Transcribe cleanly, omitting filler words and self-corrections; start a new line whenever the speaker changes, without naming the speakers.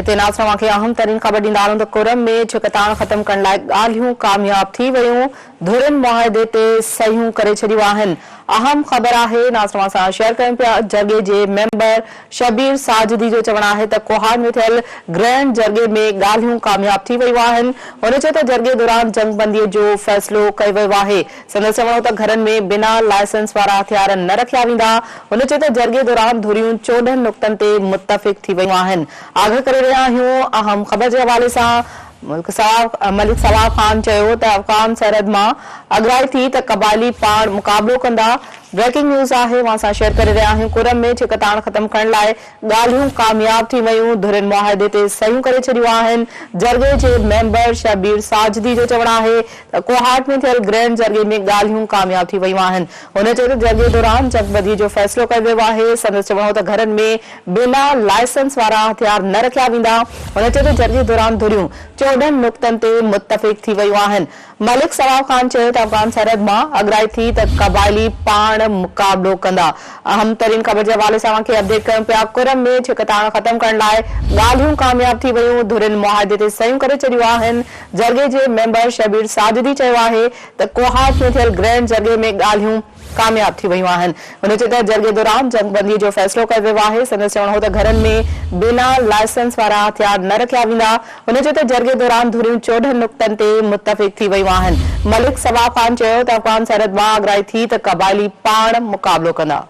هتي ناظرين اوهان کي اهم ترين خبر ڏيندا هلون ته ڪرم ۾ ڇڪتاڻ ختم ڪرڻ لاء ڳالهيون ڪامياب ٿي ويون، ڌرين معاهدي تي صحيحون ڪري ڇڏيون آهن. اهم خبر آهي ناظرين اوهان سان شيئر ڪيون پيا جرڳي جي ميمبر شبير ساجدي جو چوڻ آهي ته ڪوهاٽ ۾ ٿيل گرينڊ جرڳي ۾ ڳالهيون ڪامياب ٿي ويون آهن. هن چيو ته جرڳي دوران جنگ بندي جو فيصلو ڪيو ويو آهي. سندس چوڻ هو ته گهرن ۾ بنا لائسنس وارا هٿيار نه رکيا ويندا. هن چيو ته جرڳي دوران ڌريون 14 نقطن تي متفق ٿي ويون آهن. آگاهه ڪري رهيا آهيون اهم خبر جي حوالي سان ملڪ ثواب خان چيو ته افغان سرحد مان اڳرائي ٿي ته قبائلي پاڻ مقابلو ڪندا. بريڪنگ نيوز آهي اوهان سان شيئر ڪري رهيا آهيون ڪرم ۾ ڇڪتاڻ ختم ڪرڻ لاء ڳالهيون ڪامياب ٿي ويون، ڌرين معاهدي تي صحيحون ڪري ڇڏيون آهن، جرڳي جي ميمبر شبير ساجدي جو چوڻ آهي ته ڪوهاٽ ۾ ٿيل گرينڊ جرڳي ۾ ڳالهيون ڪامياب ٿي ويون آهن، هن چيو ته جرڳي دوران جنگبندي جو فيصلو ڪيو ويو آهي، سندس چوڻ هو ته گهرن ۾ بنا لائسنس وارا هٿيار نه رکيا ويندا، هن چيو ته جرڳي دوران ڌريون 14 نقطن تي متفق ٿي ويون آهن. ملڪ ثواب خان چيو ته افغان سرحد مان اڳرائي ٿي ته قبائلي پاڻ مقابلو ڪندا. اهم ترين خبر جي حوالي سان اوهان کي اپڊيٽ ڪيون پيا ڪرم ۾ ڇڪتاڻ ختم ڪرڻ لاء ڳالهيون ڪامياب ٿي ويون ڌرين معاهدي تي صحيحون ڪري ڇڏيون آهن جرڳي جي ميمبر شبير ساجدي چيو آهي ته ڪوهاٽ ۾ ٿيل گرينڊ جرڳي ۾ ڳالهيون ڪامياب ٿي ويون آهن. هن چيو ته جرڳي دوران جنگ بندي جو فيصلو ڪيو ويو آهي. سندس چوڻ هو ته گهرن ۾ بنا لائسنس وارا هٿيار نه رکيا ويندا. هن چيو ته جرڳي دوران ڌريون 14 نقطن تي متفق ٿي ويون آهن. ملڪ ثواب خان چيو ته افغان سرحد مان اڳرائي ٿي ته قبائلي پاڻ مقابلو ڪندا.